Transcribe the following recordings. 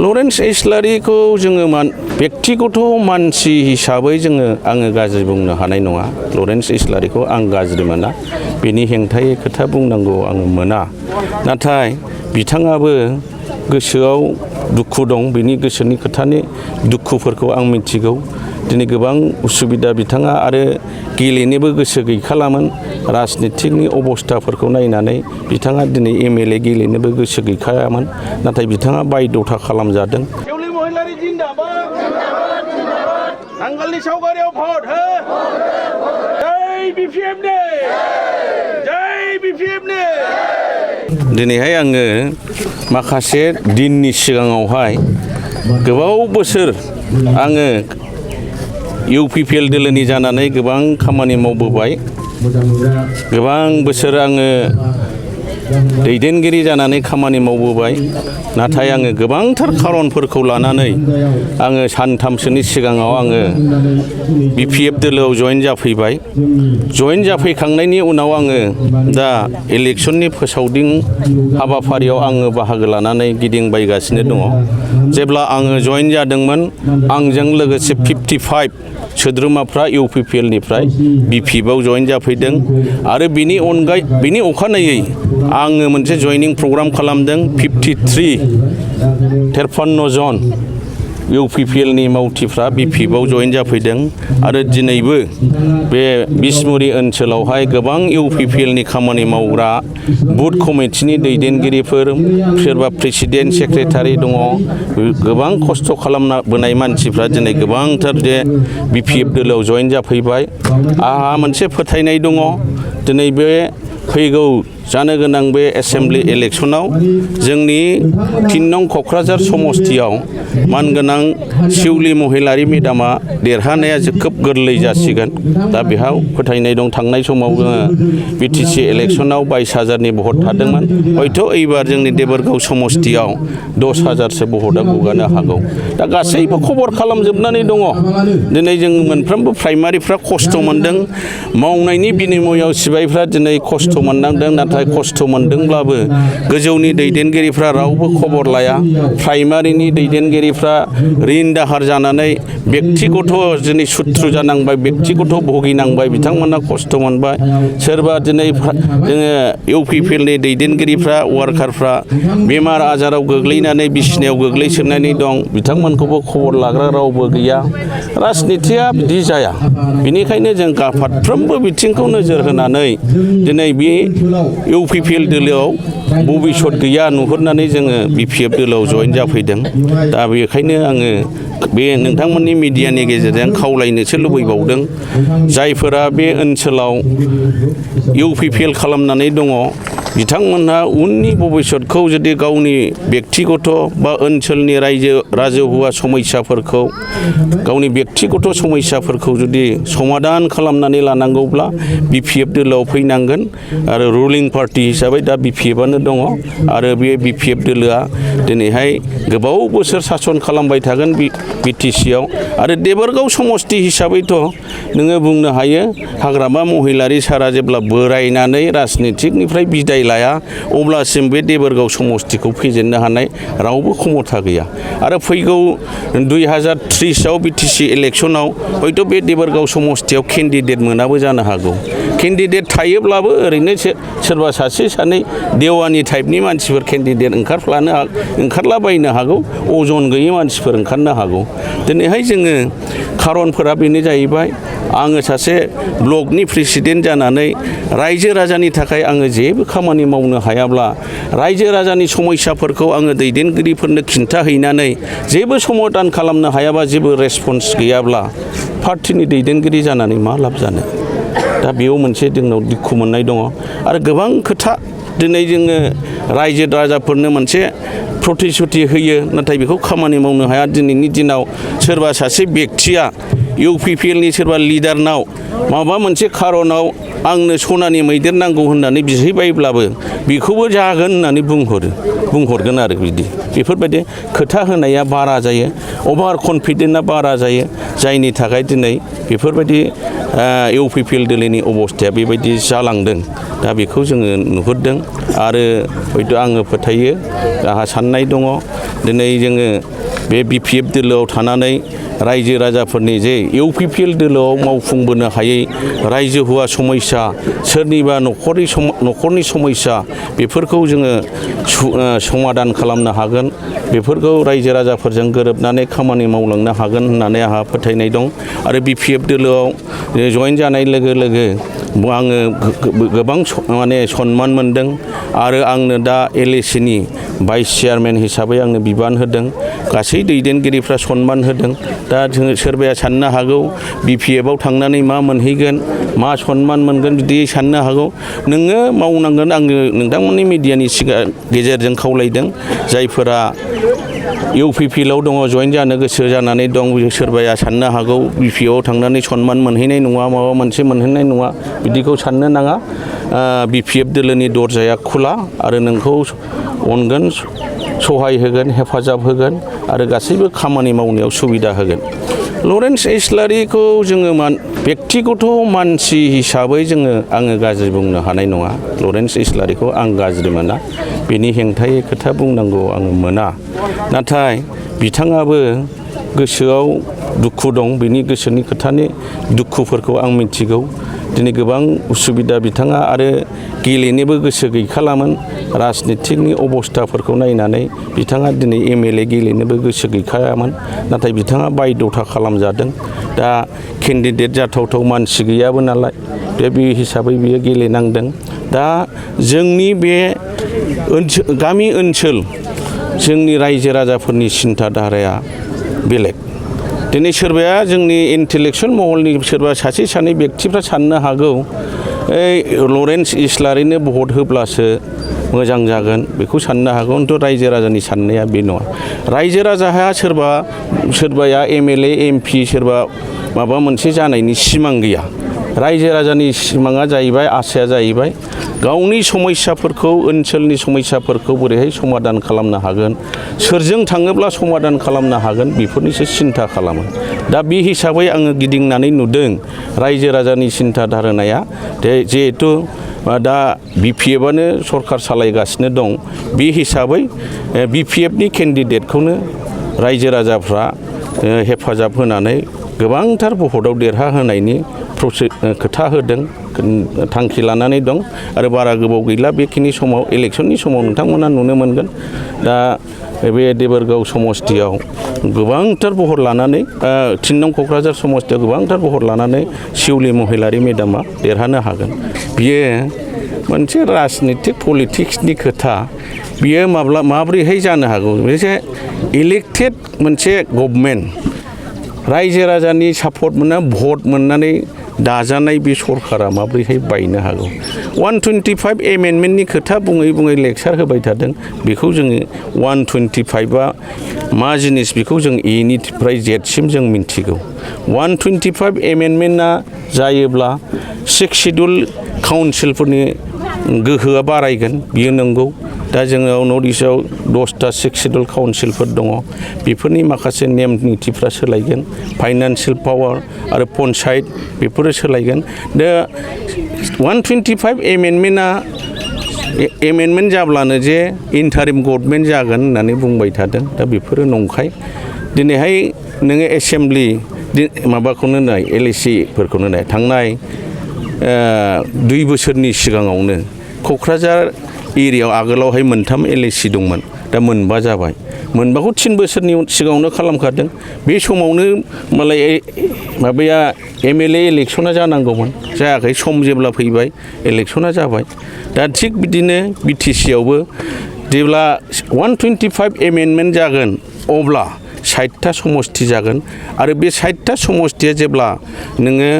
Lawrence इस्लारिखौ जोङो बेक्तिगत मानसि हिसाबै आङो गाज्रि बुंनो हानाय नङा। लरेन्स इस्लारिखौ आं गाज्रि मोना, बेनि हेंथायै खोथा बुंनांगौ आङो मोना। नाथाय बिथाङाबो गोसोआव दुखु दं, बिनि गोसोनि खोथानि दुखुफोरखौ आं मिथिगौ। दिनै गोबां उसुबिदा बिथाङा आरो गेलेनोबो गोसो गैखालामोन। राजनितिकनि अबस्थाफोरखौ नायनानै बिथाङा दिनै MLA गेलेनोबो गोसो गैखायामोन, नाथाय बिथाङा बायद'था खालामजादों। नांगोलनि सावगारियाव भट हो, जय BPMनो, जय BPMनो। दिनैहाय आङो माखासे दिननि सिगाङावहाय गोबाव बोसोर आङो UPPL दोलोनि जानानै गोबां खामानि मावबोबाय। गोबां बोसोर आङो दैदेनगिरि जानानै खामानि मावबोबाय। नाथाय आङो गोबांथार खारनफोरखौ लानानै आङो सानथामसोनि सिगाङाव आङो BPF दोलोआव जयेन जाफैबाय। जयेन जाफैखांनायनि उनाव आङो दा इलेक्सननि फोसावदिं हाबाफारियाव आङो बाहागो लानानै गिदिंबायगासिनो दङ। जेब्ला आङो जयेन जादोंमोन, आंजों लोगोसे 55 सोद्रोमाफ्रा UPPLनिफ्राय BPFआव जयेन जाफैदों आरो बिनि अखानायै आङो मोनसे जयनिं प्रग्राम खालामदों। 53 जन UPPLनि मावथिफ्रा BPFआव जयेन जाफैदों आरो दिनैबो बे बिसमुरि ओनसोलावहाय गोबां UPPLनि खामानि मावग्रा बुथ कमिटिनि दैदेनगिरिफोर, सोरबा प्रेसिडेन्ट सेक्रेटारि दङ। गोबां खस्थ' खालामबोनाय मानसिफ्रा दिनै गोबांथार जे BPF दोलोआव जयेन जाफैबाय। आंहा मोनसे फोथायनाय दङ, दिनै बे फैगौ जानो गोनां बे एसेम्बलि इलेक्सनाव जोंनि 3 नं क'क्राझार समस्तियाव मानगोनां शिउलि महिलारि मेदामा देरहानाया खोब गोरलै जासिगोन। दा बेहाव फोथायनाय दं। थांनाय समाव जोङो BTC इलेक्सनाव 22,000नि भट थादोंमोन। हयथ' एबार जोंनि देबोरगाव समस्तियाव 10,000सो भटआ गुगानो हागौ। दा गासैबो खबर खालामजोबनानै दङ। दिनै जों मोनफ्रोमबो प्राइमारिफ्रा खस्थ' मोनदों। मावनायनि बिनिमयआव सिबायफ्रा दिनै खस्थ' मोननांदों। नाथाय खस्थ' मोनदोंब्लाबो गोजौनि दैदेनगिरिफ्रा रावबो खबर लाया। प्राइमारिनि दैदेनगिरिफ्रा रिन दाहार जानानै बेक्तिगत दिनै सुथ्रु जानांबाय, बेक्तिगत भुगिनांबाय, बिथांमोना खस्थ' मोनबाय। सोरबा दिनै जोङो UPPLनि दैदेनगिरिफ्रा, वार्कारफ्रा बेमार आजाराव गोग्लैनानै बिसिनायाव गोग्लैसोनानै दं, बिथांमोनखौबो खबर लाग्रा रावबो गैया। राजनितिया बिदि जाया। बेनिखायनो जों फारफ्रोमबो बिथिंखौ नोजोर होनानै दिनै बे UPPL दोलोआव भबिसत गैया नुहुरनानै जोङो BPF दोलोआव जयेन जाफैदों। दा बेखायनो आङो बे नोंथांमोननि मिडियानि गेजेरजों खावलायनोसो लुबैबावदों, जायफोरा बे ओनसोलाव UPPL खालामनानै दङ, बिथांमोनहा उननि भबिसतखौ जुदि गावनि बेक्तिगत बा ओनसोलनि राजहुवा समस्याफोरखौ, गावनि बेक्तिगत समस्याफोरखौ जुदि समाधान खालामनानै लानांगौब्ला BPF दोलोआव फैनांगोन। आरो रुलिं पार्टि हिसाबै दा BPFआनो दङ आरो बे BPF दोलोआ दिनैहाय गोबाव बोसोर सासन खालामबाय थागोन BTCआव। आरो देबोरगाव समस्ति हिसाबैथ' नोङो बुंनो हायो, हाग्रामा महिलारि सारा जेब्ला बोरायनानै राजनितिकनिफ्राय बिदाय लाया अब्लासिम बे देबोरगाव समस्तिखौ फेजेननो हानाय रावबो क्षमता गैया। आरो फैगौ 2030आव BTC इलेक्सनाव हयथ' बे देबोरगाव समस्तियाव केन्डिडेट मोनाबो जानो हागौ। केन्डिडेट थायोब्लाबो ओरैनो सोरबा सासे सानै देवानि टाइपनि मानसिफोर केन्डिडेट ओंखारलाबायनो हागौ, अजन गैयै मानसिफोर ओंखारनो हागौ। दिनैहाय जोङो खारनफोरा बेनो जाहैबाय, आङो सासे ब्लकनि प्रेसिडेन्ट जानानै रायजो राजानि थाखाय आङो जेबो खामानि मावनो हायाब्ला, रायजो राजानि समस्याफोरखौ आङो दैदेनगिरिफोरनो खिन्थाहैनानै जेबो समाधान खालामनो हायाबा, जेबो रेसपन्स गैयाब्ला पार्टिनि दैदेनगिरि जानानै मा लाब जानो। दा बेयाव मोनसे जोंनाव दुखु मोननाय दङ। आरो गोबां खोथा दिनै जोङो रायजो राजाफोरनो मोनसे प्रतिश्रुति होयो, नाथाय बेखौ खामानि मावनो हाया। दिनैनि दिनाव सोरबा सासे बेक्तिया UPPLनि सोरबा लिडारनाव माबा मोनसे खारनाव आंनो सनानि मैदेर नांगौ होननानै बिहैबायब्लाबो बेखौबो जागोन होननानै बुंहरगोन आरो बिदि। बेफोरबायदि खोथा होनाया बारा जायो, अभार कनफिडेन्टआ बारा जायो, जायनि थाखाय दिनै बेफोरबायदि UPPL दोलोनि अबस्थाया बेबायदि जालांदों। दा बेखौ जोङो नुहुरदों आरो हयथ' आङो फोथायो आंहा साननाय दङ दिनै जोङो बे BPF दोलोआव थानानै रायजो राजाफोरनि जे UPPL दोलोआव मावफुंबोनो हायै रायजो हुआ समस्या सोरनिबा न'खरनि समस्या बेफोरखौ जोङो समाधान खालामनो हागोन बेफोरखौ रायजो राजाफोरजों गोरोबनानै खामानि मावलांनो हागोन होननानै आंहा फोथायनाय दं आरो BPF दोलोआव जयेन जानाय लोगो लोगो आङो गोबां माने सन्मान मोनदों आरो आंनो दा LACनि भाइस चेयारमेन हिसाबै आंनो बिबान होदों गासै दैदेनगिरिफ्रा सन्मान होदों दा जोङो सोरबाया साननो हागौ BPFआव थांनानै मा मोनहैगोन मा सन्मान मोनगोन बिदि साननो हागौ नोङो मावनांगोन आङो नोंथांमोननि मिडियानि गेजेरजों खावलायदों जायफोरा UPPLआव दङ जयेन जानो गोसो जानानै दं सोरबाया साननो हागौ BPFआव थांनानै सन्मान मोनहैनाय नङा माबा मोनसे मोनहैनाय नङा बिदिखौ साननो नाङा BPF दोलोनि दरजाया खुला आरो नोंखौ अनगोन सहाय होगोन हेफाजाब होगोन आरो गासैबो खामानि मावनायाव सुबिदा होगोन लरेन्स इस्लारिखौ जोङो बेक्तिगत मानसि हिसाबै आङो गाज्रि बुंनो हानाय नङा लरेन्स इस्लारिखौ आं गाज्रि मोना बेनि हेंथायै खोथा बुंनांगौ आङो मोना नाथाय बिथाङाबो गोसोआव दुखु दं बिनि गोसोनि खोथानि दुखुफोरखौ आं मिथिगौ दिनै गोबां उसुबिदा बिथाङा आरो गेलेनोबो गोसो गैखालामोन राजनितिकनि अबस्थाफोरखौ नायनानै बिथाङा दिनै MLA गेलेनोबो गोसो गैखायामोन नाथाय बिथाङा बायद'था खालामजादों दा केन्डिडेट जाथावथाव मानसि गैयाबो नालाय बे हिसाबै बियो गेलेनांदों दा जोंनि बे गामि ओनसोल जोंनि रायजो राजाफोरनि सिन्था धाराया बेलेग दिनै सोरबाया जोंनि इन्टेलेक्सुवेल महलनि सोरबा सासे सानै बेक्तिफ्रा साननो हागौ लरेन्स इस्लारिनो भट होब्लासो मोजां जागोन बेखौ साननो हागौ खिन्थु रायजो राजानि साननाया बे नङा रायजो राजाहा सोरबाया MLA MP सोरबा माबा मोनसे जानायनि सिमां गैया रायजो राजानि सिमाङा जाहैबाय आसाया जाहैबाय गावनि समस्याफोरखौ ओनसोलनि समस्याफोरखौ बोरैहाय समाधान खालामनो हागोन सोरजों थाङोब्ला समाधान खालामनो हागोन बेफोरनिसो सिन्था खालामो दा बे हिसाबै आङो गिदिंनानै नुदों रायजो राजानि सिन्था धारणाया जिहेथु दा BPFआनो सरखार सालायगासिनो दं बे हिसाबै BPFनि केन्डिडेटखौनो रायजो राजाफ्रा हेफाजाब होनानै गोबांथार भटआव देरहाहोनायनि खोथा होदों थांखि लानानै दं आरो बारा गोबाव गैला बेखिनि समाव इलेक्सननि समाव नोंथांमोना नुनो मोनगोन दा बे देबोरगाव समस्तियाव गोबांथार भट लानानै 3 नं क'क्राझार समस्तियाव गोबांथार भट लानानै शिउलि महिलारि मेडामा देरहानो हागोन बियो मोनसे राजनितिक पलिटिक्सनि खोथा बियो माब्रैहाय जानो हागौ मोनसे इलेक्टेड मोनसे गभर्नमेन्ट रायजो राजानि सापर्ट मोनना भट मोननानै दाजानाय बे सरकारा माब्रैहाय बायनो हागौ 125 एमेन्डमेन्टनि खोथा बुङै लेक्सार होबाय थादों बेखौ जोङो 125आ मा जिनिस बेखौ जों Aनिफ्राय Zसिम जों मिन्थिगौ 125 एमेन्डमेन्टआ जायोब्ला 6 शिड्युल काउन्सिलफोरनि गोहोआ बारायगोन बियो नंगौ दा जोङो नर्थ इस्टआव 10टा 6 शिड्युल काउन्सिलफोर दङ बेफोरनि माखासे नेम निथिफ्रा सोलायगोन फाइनान्सियेल पावार आरो पन्सायत बेफोरो सोलायगोन दा 125 एमेन्डमेन्ट जाब्लानो जे इन्टारिम गभर्नमेन्ट जागोन होननानै बुंबाय थादों दा बेफोरो नंखाय दिनैहाय नोङो एसेम्बलि माबाखौनो नाय LACफोरखौनो नाय थांनाय 2 बोसोरनि सिगाङावनो क'क्राझार एरियायाव आगोलावहाय 3 LAC दंमोन दा 4 जाबाय 4खौ 3 बोसोरनि सिगाङावनो खालामखादों बे समावनो मालाय माबाया MLA इलेक्सना जानांगौमोन जायाखै सम जेब्ला फैबाय इलेक्सना जाबाय दा थिग बिदिनो BTCआवबो जेब्ला 125 एमेन्डमेन्ट जागोन अब्ला 60टा समस्ति जागोन आरो बे 60टा समस्तिया जेब्ला नोङो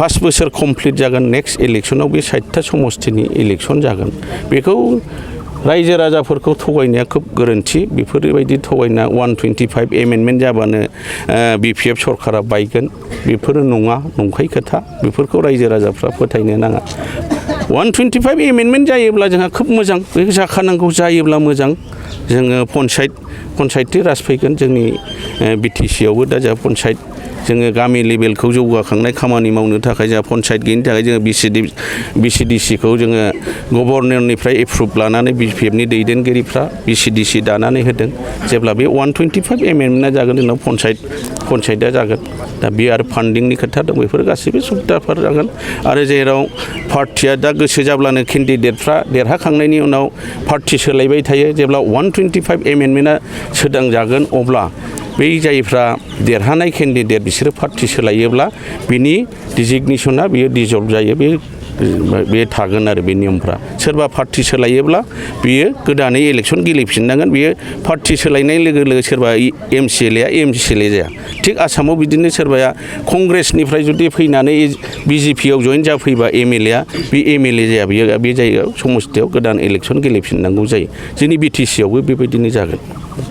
5 बोसोर कमप्लिट जागोन नेक्स्ट इलेक्सनाव बे 60टा समस्तिनि इलेक्सन जागोन बेखौ रायजो राजाफोरखौ थगायनाया खोब गोरोन्थि बेफोरबायदि थगायना 125 एमेन्डमेन्ट जाबानो BPF सरकारा बायगोन बेफोरो नंखाय खोथा बेफोरखौ रायजो राजाफ्रा फोथायनो नाङा 125 एमेन्डमेन्ट जायोब्ला जोंहा खोब मोजां बे जाखानांगौ जायोब्ला मोजां जोङो पन्सायति राज फैगोन जोंनि BTCआवबो दा जोंहा पन्सायत जोङो गामि लेभेलखौ जौगाखांनाय खामानि मावनो थाखाय जोंहा पन्सायत गैयिनि थाखाय जोङो BCDC-खौ जोङो गभर्नरनिफ्राय एप्रुभ लानानै BPF-नि दैदेनगिरिफ्रा BCDC दानानै होदों। जेब्ला बे 125 एमेन्डमेन्टआ जागोन जोंनाव पन्सायतआ जागोन। दा बे आरो फान्डिंनि खोथा दं, बेफोर गासैबो सुबिदाफोर जागोन। आरो जेराव पार्टिया दा गोसो जाब्लानो केन्डिडेटफ्रा देरहाखांनायनि उनाव पार्टि सोलायबाय थायो, जेब्ला 125 एमेन्डमेन्टआ सोदांजागोन अब्ला बै जायफ्रा देरहानाय केन्डिडेट बिसोरो पार्टि सोलायोब्ला बिनि डिजिगनेसना बियो डिजल्भ जायो, बे थागोन आरो बे नियमफ्रा। सोरबा पार्टि सोलायोब्ला बियो गोदानै इलेक्सन गेलेफिननांगोन। बियो पार्टि सोलायनाय लोगो लोगो सोरबा MCLA जाया। थिग आसामाव बिदिनो सोरबाया कंग्रेसनिफ्राय जुदि फैनानै BJP-आव जइन जाफैबा MLA-आ बे MLA जाया, बियो बे जायगायाव समस्थियाव गोदान इलेक्सन गेलेफिननांगौ जायो। जोंनि BTC-आवबो बेबायदिनो जागोन।